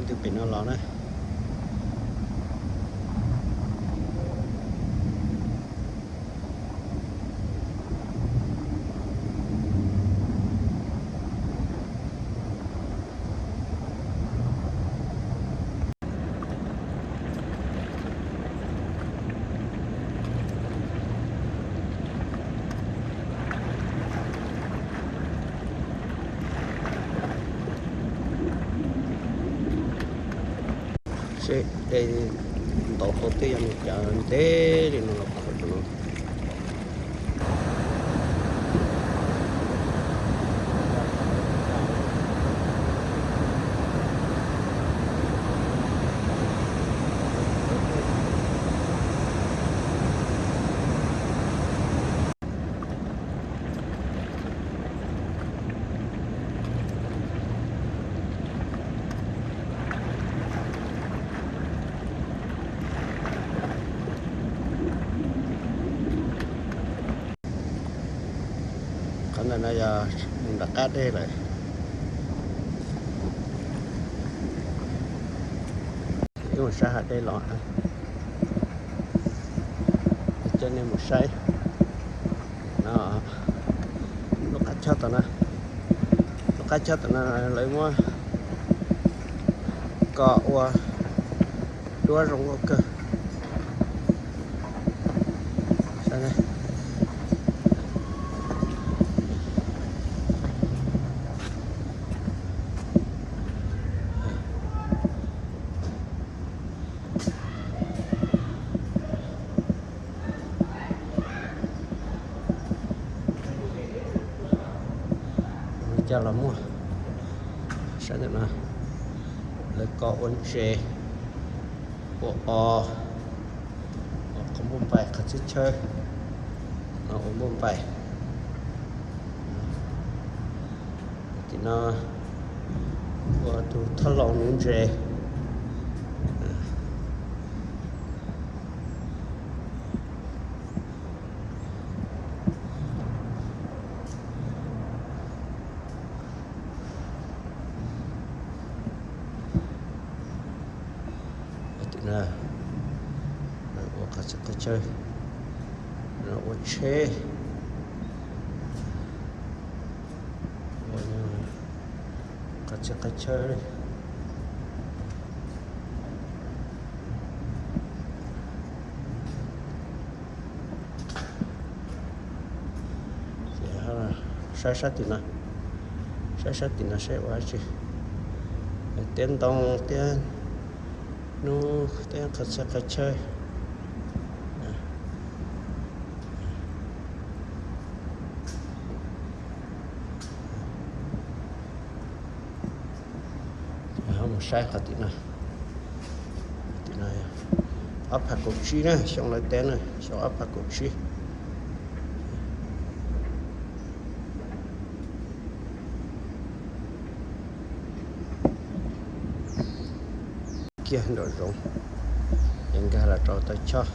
Twb pem no los na. Seb dej ntaus tau twb yog nws cov ntev li no los khuam rau no. Qhov ntawm no yog mus nram qab dej lawm. Wb mus saib hav dej los, coj nej mus saib no. Lub qab choj tom no, lub qab choj tom no lawv muab kos ua duab zoo ua kawg. Coj los muag, saib ntawm no, lawv kos ua ntses, ua os, qhov npauj npaim qhov txhia chaw no ua npauj npaim. Tim no ua tus thoj laus nuv ntses. Tim no ua qhov txhia qhov chaw, no ua tsheb, ua qhov txhia qhov chaw. Saib sab tim no, saib sab tim no saib ua dab tsi, tiab ntoo tiab hnub tiab qhov txhia qhov chaw. Mus saib qhov tim no, tim no ob phav kaum tsib na, xyoo lawv teb na, xyoo ob phav kaum tsib. Kiag nraum zoov es nkag los rau taw choj.